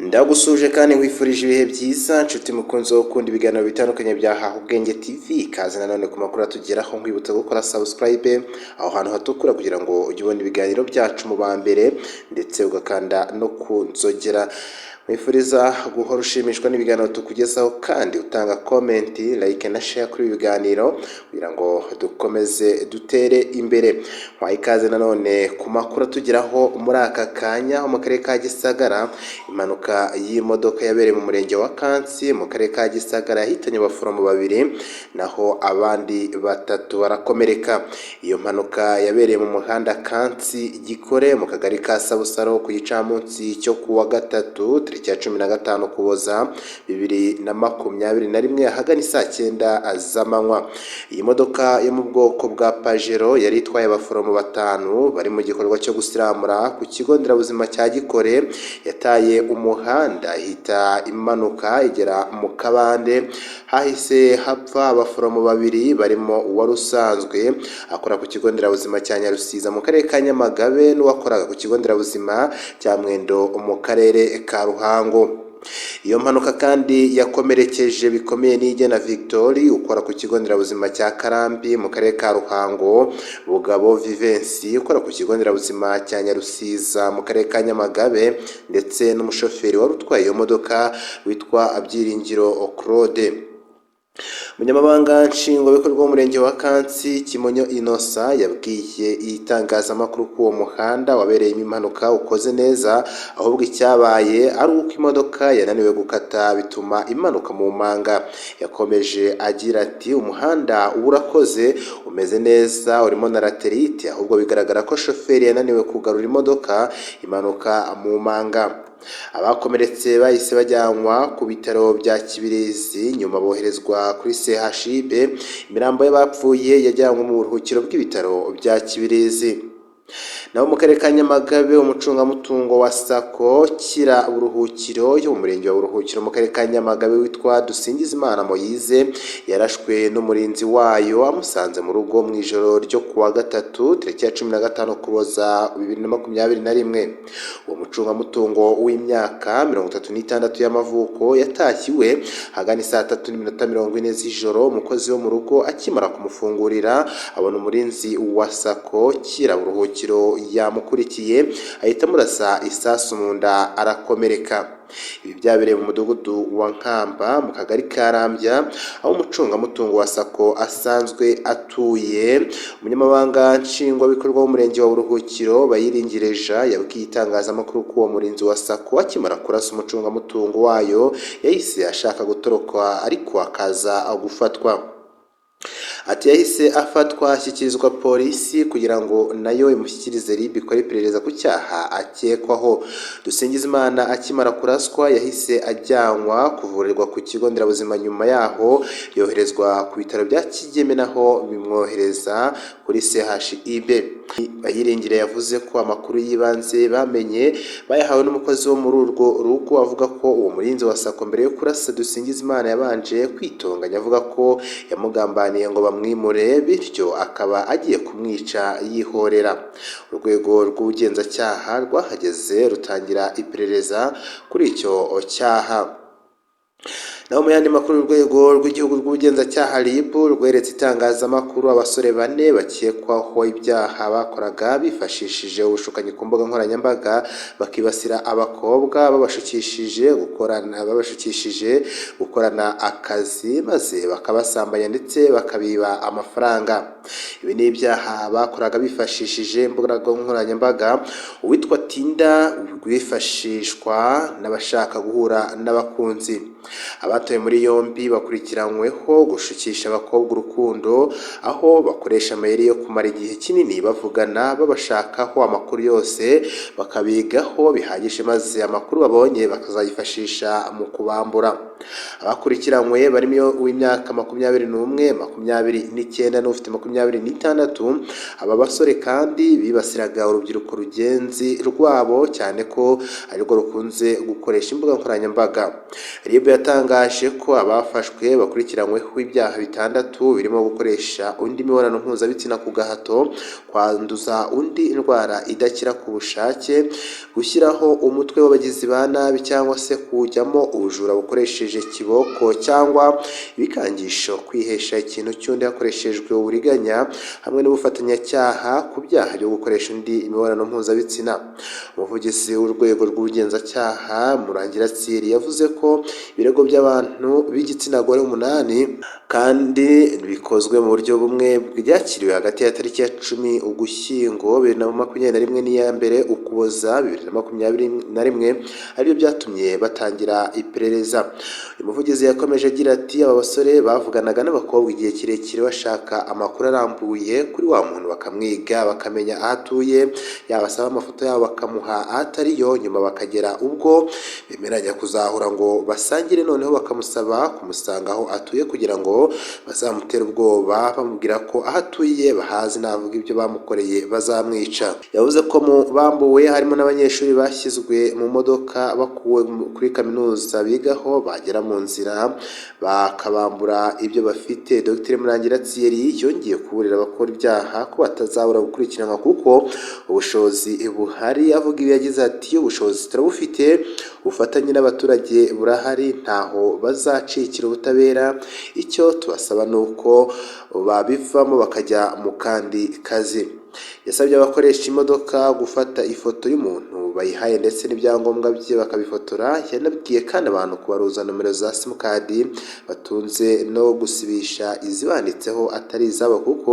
Ndagusuhuje kandi nkwifurije ibihe byiza, nshuti mukunzi wo gukunda ibiganiro bitandukanye bya Haha Ubwenge TV. Ikaze nanone ku makuru atugeraho, nkwibutsa gukora subscribe aho hantu hatukura kugira ngo ujye ubona ibiganiro byacu mu ba mbere, ndetse ugakanda no ku nzogera. Nkwifuriza guhora ushimishwa n'ibiganiro tukugezaho, kandi utanga comment, like na share kuri ibi biganiro kugira ngo dukomeze dutere imbere. Nkwaye ikaze nanone ku makuru atugeraho muri aka kanya ho mu karere ka Gisagara. Impanuka y'imodoka yabereye mu murenge wa Kansi mu karere ka Gisagara yahitanye abaforomo babiri, naho abandi batatu barakomereka. Iyo mpanuka yabereye mu muhanda Kansi Gikore mu kagari ka Sabusaro ku gicamunsi cyo ku wa gatatu tariki ya 15 Ukuboza 2021, ahagana isaa 9 z'amanywa. Iyi modoka yo mu bwoko bwa Pajero yari itwaye abaforomo batanu bari mu gikorwa cyo gusiramura ku kigo nderabuzima cya Gikore, yataye umuhanda ihita imanuka igera mu kabande. Hahise hapfa abaforomo babiri, barimo uwari usanzwe akora ku kigo nderabuzima cya Nyarusiza mu karere ka Nyamagabe n'uwakoraga ku kigo nderabuzima cya Mwendo mu karere ka Ruhango. Iyo mpanuka kandi yakomerekeje bikomeye Niyigena Victoire ukora ku kigo nderabuzima cya Karambi mu karere ka Ruhango, Bugabo Vivensi ukora ku kigo nderabuzima cya Nyarusiza mu karere ka Nyamagabe, ndetse n'umushoferi wari utwaye iyo modoka witwa Byiringiro Claude. Umunyamabanga Nshingwabikorwa w'umurenge wa Kansi, Kimonyo Innocent, yabwiye itangazamakuru ko uwo muhanda wabereyemo impanuka ukoze neza, ahubwo icyabaye ari uko imodoka yananiwe gukata bituma imanuka mu manga. Yakomeje agira ati: "Umuhanda uba urakoze, umeze neza, urimo na laterite, ahubwo bigaragara ko shoferi yananiwe kugarura imodoka imanuka mu manga." Abakomeretse bahise bajyanwa ku bitaro bya Kibirizi, nyuma boherezwa kuri CHUB. Imirambo y'abapfuye yajyanywe mu buruhukiro bw'ibitaro bya Kibirizi. Naho mu karere ka Nyamagabe, umucungamutungo wa SACCO Kira Buruhukiro yo mu murenge wa Buruhukiro mu karere ka Nyamagabe witwa Dusingizimana Moyize yarashwe n'umurinzi wayo amusanze mu rugo mu ijoro ryo ku wa gatatu tariki ya 15 Ukuboza 2021. Uwo mucungamutungo w'imyaka 36 y'amavuko yatashye iwe ahagana saa 3:40 z'ijoro. Umukozi wo mu rugo akimara kumufungurira abona umurinzi wa SACCO Kira Buruhukiro yamukurikiye, ahita amurasa isasu mu nda arakomereka. Ibi byabereye mu mudugudu wa Nkamba mu kagari ka Rambya, aho umucungamutungo wa SACCO asanzwe atuye. Umunyamabanga Nshingwabikorwa w'umurenge wa Buruhukiro, Bayiringire Jean, yabwiye itangazamakuru ko uwo murinzi wa SACCO akimara kurasa umucungamutungo wayo yahise ashaka gutoroka, ariko akaza gufatwa. Ati: "Yahise afatwa ashyikirizwa polisi kugira ngo nayo imushyikirize RIB ikore iperereza ku cyaha akekwaho." Dusingizimana akimara kuraswa yahise ajyanwa kuvurirwa ku kigo nderabuzima, nyuma yaho yoherezwa ku bitaro bya Kigeme, naho bimwohereza kuri CHUB. Bayiringire yavuze ko amakuru y'ibanze bamenye bayahawe n'umukozi wo muri urwo rugo, avuga ko uwo murinzi wa SACCO mbere yo kurasa Dusingizimana yabanje kwitonganya avuga ko yamugambaniye ngo bamwimure, bityo akaba agiye kumwica yihorera. Urwego rw'ubugenzacyaha rwahageze rutangira iperereza kuri icyo cyaha. Naho mu yandi makuru, urwego rw'igihugu rw'ubugenzacyaha RIB rweretse itangazamakuru abasore bane bakekwaho ibyaha bakoraga bifashishije ubushukanyi ku mbuga nkoranyambaga, bakibasira abakobwa babashukishije gukorana akazi, maze bakabasambanya ndetse bakabiba amafaranga. Ibi ni ibyaha bakoraga bifashishije imbuga nkoranyambaga uwitwa Tinder, wifashishwa n'abashaka guhura n'abakunzi. Abatawe muri yombi bakurikiranyweho gushukisha abakobwa urukundo, aho bakoresha amayeri yo kumara igihe kinini bavugana, babashakaho amakuru yose, bakabigaho bihagije, maze amakuru babonye bakazayifashisha mu kubambura. Abakurikiranywe barimo uw'imyaka 21, 29 n'ufite 26. Aba basore kandi bibasiraga urubyiruko rugenzi rwabo. rwabo, cyane ko arirwo rukunze gukoresha imbuga nkoranyambaga. RIB yatangaje ko abafashwe bakurikiranyweho ibyaha bitandatu birimo gukoresha undi mibonano mpuzabitsina ku gahato, kwanduza undi indwara idakira ku bushake, gushyiraho umutwe w'abagizi ba nabi cyangwa se kuwujyamo, ubujura bukoresheje kiboko cyangwa ibikangisho, kwihesha ikintu cy'undi hakoreshejwe uburiganya, hamwe n'ubufatanyacyaha ku byaha byo gukoresha undi imibonano mpuzabitsina. Umuvugizi w'urwego rw'ubugenzacyaha, Murangira Thierry, yavuze ko ibirego by'abantu b'igitsina gore 8 kandi bikozwe mu buryo bumwe byakiriwe hagati ya tariki ya 10 Ugushyingo 2021 n'iya 1 Ukuboza 2021, aribyo byatumye batangira iperereza. Uyu muvugizi yakomeje agira ati: "Aba basore bavuganaga n'abakobwa igihe kirekire bashaka amakuru arambuye kuri wa muntu, bakamwiga, bakamenya aho atuye, yabasaba amafoto yabo bakamuha ahatariyo, nyuma bakagera ubwo bemeranya kuzahura ngo basangire, noneho bakamusaba kumusanga aho atuye kugira ngo bazamutere ubwoba bamubwira ko aho atuye bahazi, navuga ibyo bamukoreye bazamwica." Yavuze ko mu bambuwe harimo n'abanyeshuri bashyizwe mu modoka bakuwe kuri kaminuza bigaho, bagera mu nzira bakabambura ibyo bafite. Dr Murangira Thierry yongeye kuburira abakora ibyaha ko batazabura gukurikiranwa kuko ubushobozi buhari. Avuga ibi yagize ati: "Ubushobozi turabufite, ubufatanye n'abaturage burahari, ntaho bazacikira ubutabera. Icyo tubasaba ni uko babivamo bakajya mu kandi kazi." Yasabye abakoresha imodoka gufata ifoto y'umuntu bayihaye ndetse n'ibyangombwa bye bakabifotora. Yanabwiye kandi abantu kubaruza nomero za simukadi batunze no gusibisha izibanditseho atari izabo, kuko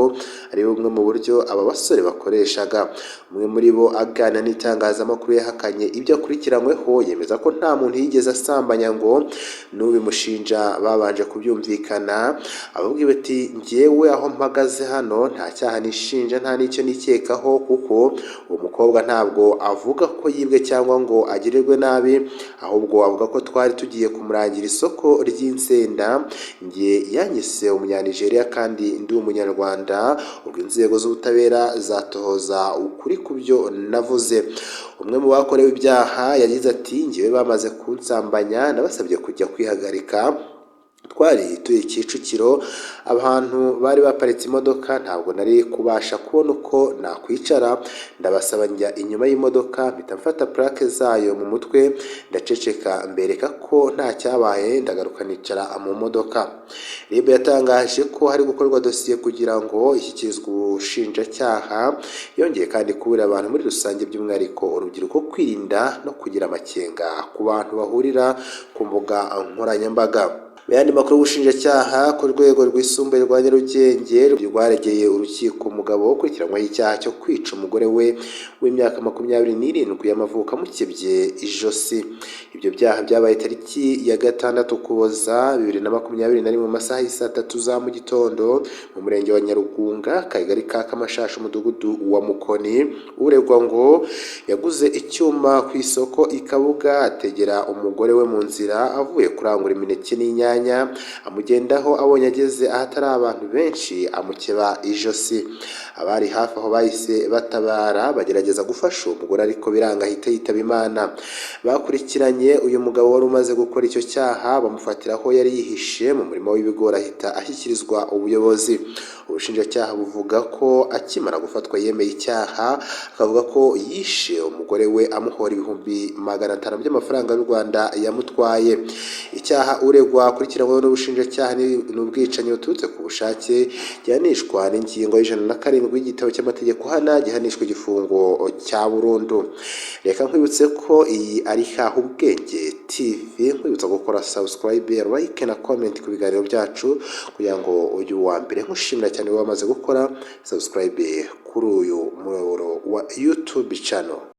ari bumwe mu buryo aba basore bakoreshaga. Umwe muri bo aganira n'itangazamakuru yahakanye ibyo akurikiranyweho, yemeza ko nta muntu yigeze asambanya, ngo n'ubimushinja babanje kubyumvikana. Avuga bati: "Njyewe aho mpagaze hano nta cyaha nishinja, nta n'icyo nikekaho, kuko uwo mukobwa ntabwo avuga ko yibwe cyangwa ngo agirirwe nabi, ahubwo avuga ko twari tugiye kumurangira isoko ry'insenda. Njye yanyise Umunyanigeriya kandi ndi Umunyarwanda. Ubwo inzego z'ubutabera zatohoza ukuri ku byo navuze." Umwe mu bakorewe ibyaha yagize ati: "Njyewe bamaze kunsambanya nabasabye kujya kwihagarika. Twari turi Kicukiro, abantu bari baparitse imodoka, ntabwo nari kubasha kubona uko nakwicara, ndabasaba njya inyuma y'imodoka, mpita mfata plaque zayo mu mutwe, ndaceceka, mbereka ko nta cyabaye, ndagaruka nicara mu modoka." RIB yatangaje ko hari gukorwa dosiye kugira ngo ishyikirizwe ubushinjacyaha. Yongeye kandi kuburira abantu muri rusange, by'umwihariko urubyiruko, kwirinda no kugira amakenga ku bantu bahurira ku mbuga nkoranyambaga. Mu yandi makuru, ubushinjacyaha ku rwego rwisumbuye rwa Nyarugenge rwaregeye urukiko umugabo ukurikiranyweho icyaha cyo kwica umugore we w'imyaka 27 y'amavuko amukebye ijosi. Ibyo byaha byabaye tariki ya 6 Ukuboza 2021 mu masaha y'isaa tatu za mu gitondo mu murenge wa Nyarugunga, akagari ka Kamashashi, umudugudu wa Mukoni. Uregwa ngo yaguze icyuma ku isoko i Kabuga, ategera umugore we mu nzira avuye kurangura imineke n'inyanya, amugendaho, abonye ageze ahatari abantu benshi amukeba ijosi. Abari hafi aho bahise batabara, bagerageza gufasha uwo mugore ariko biranga, ahita yitaba Imana. Bakurikiranye uyu mugabo wari umaze gukora icyo cyaha, bamufatira aho yari yihishe mu murima w'ibigori, ahita ashyikirizwa ubuyobozi. Ubushinjacyaha buvuga ko akimara gufatwa yemeye icyaha, akavuga ko yishe umugore we amuhora 500,000 by'amafaranga y'u Rwanda yamutwaye. Icyaha uregwa akurikiranyweho n'ubushinjacyaha ni ubwicanyi buturutse ku bushake, gihanishwa n'ingingo ya 107 y'igitabo cy'amategeko hana, gihanishwa igifungo cya burundu. Reka nkwibutse ko iyi ari Haha Ubwenge TV, nkwibutsa gukora subscribe, like na comment ku biganiro byacu kugira ngo ujye uwa mbere. Nkushimira cyane wamaze gukora subscribe kuri uyu muyoboro wa YouTube channel.